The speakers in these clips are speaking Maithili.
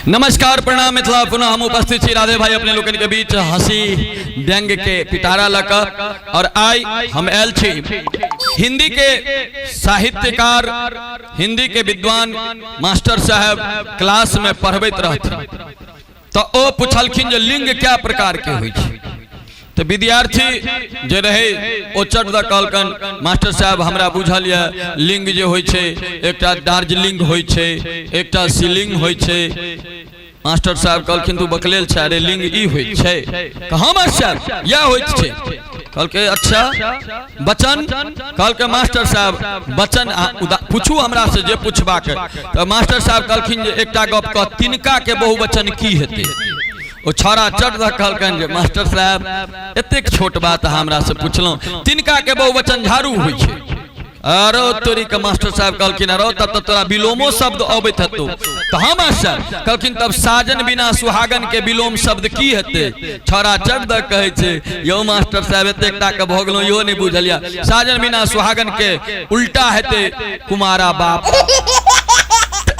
नमस्कार, प्रणाम मिथिला। पुनः हम उपस्थित छी राधे भाई अपने लोकनि के बीच हंसी व्यंग्य के पिटारा लऽ कऽ। और आइ हम आयल छी हिंदी के साहित्यकार, हिंदी के विद्वान मास्टर साहब क्लास में पढ़बैत रहथिन, तऽ ओ पुछलखिन जे लिंग कए प्रकार के होइ छै। तऽ विद्यार्थी जे रहै ओ चट दऽ कहलकनि, मास्टर साहब, हमरा बुझल यऽ, लिंग जे होइ छै, एकटा दार्जिलिंग होइ छै, एकटा शिलिंग होइ छै। मास्टर साहब कहलखिन, तू बकलेल छै, अरे लिंग ई होइ छै। कहाँ मास्टर साहब, इएह होइत छै। कहलकै, अच्छा वचन? कहलकै, मास्टर साहब, वचन पूछू हमरा से जे पूछबाक। तऽ मास्टर साहब कहलखिन जे एकटा गप कह, तिनका के बहुवचन की हेतै? ओ छौड़ा चट दऽ कहलकनि जे मास्टर साहब, एतेक छोट बात अहाँ हमरा से पुछलहुँ, तिनका के बहुवचन झाड़ू होइ छै। अरे तोरी के, मास्टर साहब कहलखिन, अरे तब तऽ तोरा विलोमो शब्द अबैत हेतौ। तऽ हाँ मास्टर। कहलखिन, तब साजन बिना सुहागन के विलोम शब्द की हेतै? छौड़ा चट दऽ कहै छै, यौ मास्टर साहब, एतेक टा के भऽ गेलहुँ, इहो नहि बुझल यऽ, साजन बिना सुहागन के उल्टा हेतै कुमारा बाप।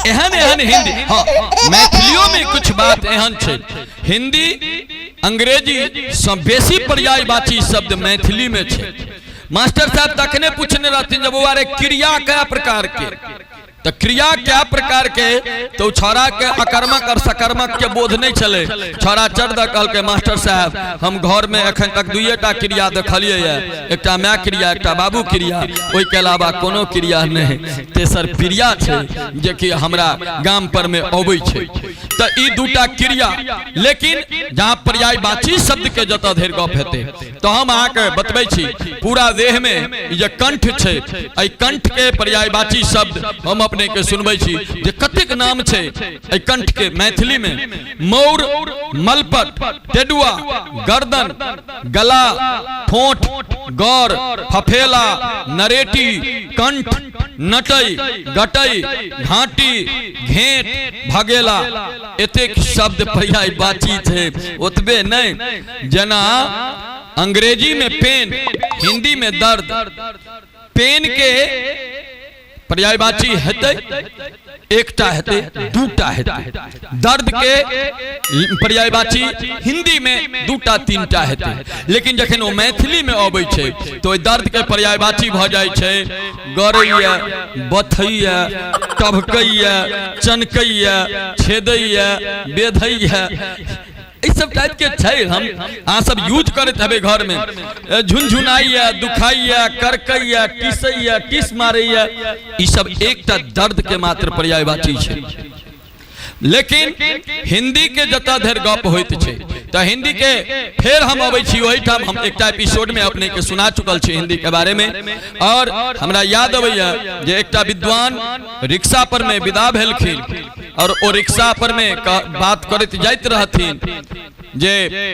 एहन एहन हिंदी, हाँ, मैथिलियो में कुछ बात एहन छै। हिंदी अंग्रेजी सँ बेसी पर्यायवाची शब्द मैथिली में छै। मास्टर साहब तखने पूछने रहथिन जब बौआ रे, क्रिया कए प्रकार के? तऽ क्रिया कए प्रकार के, तऽ ओ छौड़ा के अकर्मक और सकर्मक के बोध नहि छलै। छौड़ा चट दऽ कहलकै, मास्टर साहब, हम घर में एखन तक दुइये टा क्रिया देखलियै यऽ, एकटा माय क्रिया, एकटा बाबू क्रिया, ओहिके अलावा कोनो क्रिया नहि। तेसर क्रिया छै जेकि हमरा गाम पर में अबै छै। तऽ ई दूटा क्रिया। लेकिन जहाँ पर्यायवाची शब्द के जतऽ धरि गप हेतै, तऽ हम अहाँके बतबै छी, पूरा देह में ई जे कंठ छै, एहि कंठ के पर्यायवाची शब्द हम अपने के सुनबै छी जे कतेक नाम छै एहि कंठ के मैथिली में। मौर, मलपट, टेडुआ, गर्दन, गला, ठोठ, गौर, फफेला, नरेटी, कंठ, नटई, गटई, घाटी, घेंट, भगेला, एतेक शब्द पर्यायवाची छै। ओतबे नहि, जेना अंग्रेजी में पेन, हिंदी में दर्द, पेन के पर्यायवाची हेतै एकटा हेतै, दूटा हेतै? दर्द के पर्यायवाची हिंदी में दूटा तीनटा हेतै? लेकिन जखन ओ मैथिली में अबै छै, तऽ ओहि दर्द के पर्यायवाची भऽ जाइ छै गरैया, बथैया, टभकैया, चनकैया, छेदैया, बेधैया, ई सब टाइप के छै। हम अहाँ सब यूज करैत हेबै घर में, झुनझुनाइया, दुखाइया, करकैया, टिसैया, टिस मारैया, ई सब एकटा दर्द के मात्र पर्यायवाची छै। लेकिन हिंदी के जतऽ धरि गप होइत छै, तऽ हिंदी के फेर हम अबै छी ओहिठाम। हम एकटा एपिसोड में अपने के सुना चुकल छी हिंदी के बारे में। और हमरा याद अबैया जे एकटा विद्वान रिक्शा पर में विदा भेलखिन और ओ रिक्शा पर में बात करैत जाइत रहथिन जे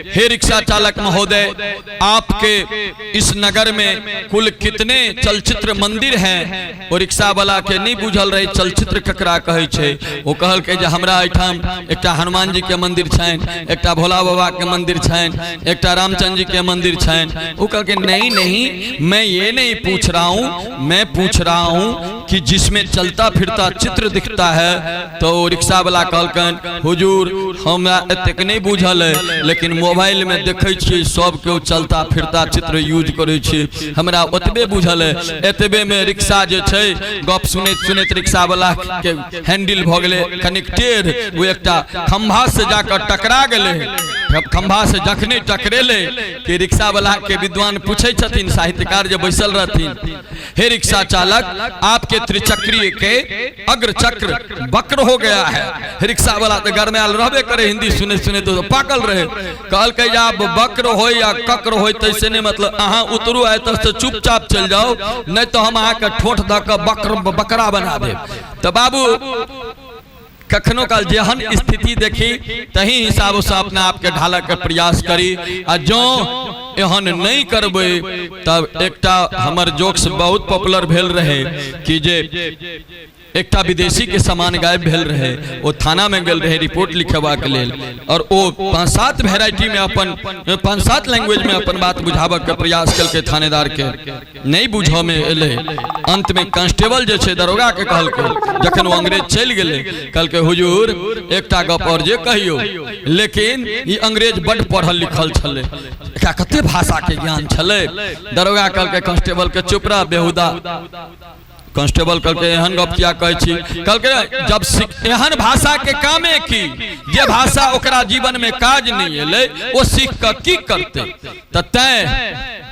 हे रिक्शा चालक महोदय, आपके इस नगर में कुल कितने चलचित्र मंदिर हैं? ओ रिक्शा वाला के नहीं बुझल रहे चलचित्र ककरा कहै छै। ओ कहलकै जे हमरा एहिठाम एकटा हनुमान जी के मंदिर छनि, एकटा भोला बाबा के मंदिर छनि, एकटा रामचंद्र जी के मंदिर छनि। ओ कहलकै, नहीं नहीं, मैं ये नहीं पूछ रहा हूँ, मैं पूछ रहा हूँ कि जिसमें चलता फिरता चित्र दिखता है। तो ओ रिक्शा वाला कहलकनि, हुजूर, हमरा एतेक नहि बुझल है, लेकिन मोबाइल में देखै छियै, सब केओ चलता फिरता चित्र यूज करै छै, हमरा ओतबे बुझल है। एतबे में रिक्शा जे छै, गप सुनैत सुनैत रिक्शा वाला के हैंडल भऽ गेलै कनिक टेढ़, ओ एकटा खंभा से जाकर टकरा गेलै। खंभा से जखने टकरेलै कि रिक्शा वाला के विद्वान पूछै छथिन, साहित्यकार जे बैसल रहथिन, हे रिक्शा चालक, आपके त्रिचक्रीय के अग्र चक्र वक्र हो गया है। रिक्शा वाला तो गरमायल रहबे करे, हिंदी सुने सुने तो पाकल रहे। कहलकै जे आब वक्र हो या कक्र हो तैसे नहीं मतलब, अहाँ उतरू आए से चुपचाप चल जाओ, नहीं तो हम अहाँके ठोठ दऽ कऽ वक्र बकरा बना देब। तऽ बाबू, कखनो काल जेहन स्थिति देखी, तही हिसाब से अपना आपके ढालक के प्रयास करी। आ जँ एहन नहीं करबै, तब एकटा हमर जोक्स बहुत पॉपुलर भेल रहे कि जे एकटा विदेशी के सामान गायब भेल रहे, ओ थाना में गेल रहे रिपोर्ट लिखेबाक लेल, और ओ 5-7 वेराइटी में अपन 5-7 लैंग्वेज में अपन बात बुझाबऽ के प्रयास केलकै, थानेदार के नहि बुझऽ में एलै। अंत में कांस्टेबल जे छै दरोगा के कहलकै, जखन ओ अंग्रेज चलि गेलै, कहलकै हुजूर एकटा गप और जे कहियौ, लेकिन ई अंग्रेज बड्ड पढ़ल लिखल छलै, एकरा कते भाषा के ज्ञान छलै। दरोगा कहलकै कांस्टेबल के चुप रह बेहुदा। कांस्टेबल कहलकै एहन गप किया कहै छी? कहलकै जब एहन भाषा के कामे की, जे भाषा ओकरा जीवन में काज नहीं एलै ओ सीख कऽ की करतै। तऽ तैं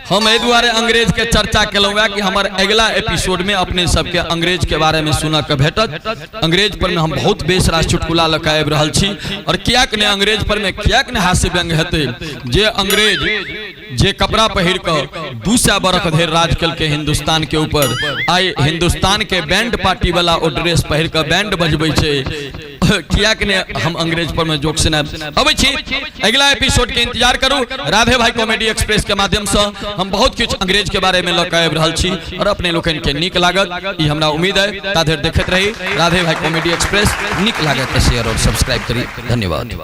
हम एहि दुआरे अंग्रेज के चर्चा केलहुँ कि हमर अगिला एपिसोड में अपने सबके अंग्रेज के बारे में सुनऽ के भेटत। अंग्रेज पर में हम बहुत बेस रास चुटकुला लऽ कऽ आबि रहल छी, और किएक नहि अंग्रेज पर में किएक नहि हास्य व्यंग हेतै। जे अंग्रेज जे कपड़ा पहिर कऽ 200 बरख धरि राज केलकै हिंदुस्तान के ऊपर, आइ हिंदुस्तान के बैंड पार्टी वाला ओ ड्रेस पहिर कऽ बैंड बजबै छै, किएक नहि हम अंग्रेज पर में जोक सुनायब। अबै छी अगिला एपिसोड के इंतजार करू। राधे भाई कॉमेडी एक्सप्रेस के माध्यम से हम बहुत किछु अंग्रेज के बारे में लऽ कऽ आबि रहल छी और अपने लोकनि के नीक लागत ई हमरा उम्मीद है। ता धरि देखैत रही राधे भाई कॉमेडी एक्सप्रेस। नीक लागत तऽ शेयर और सब्सक्राइब करी। धन्यवाद।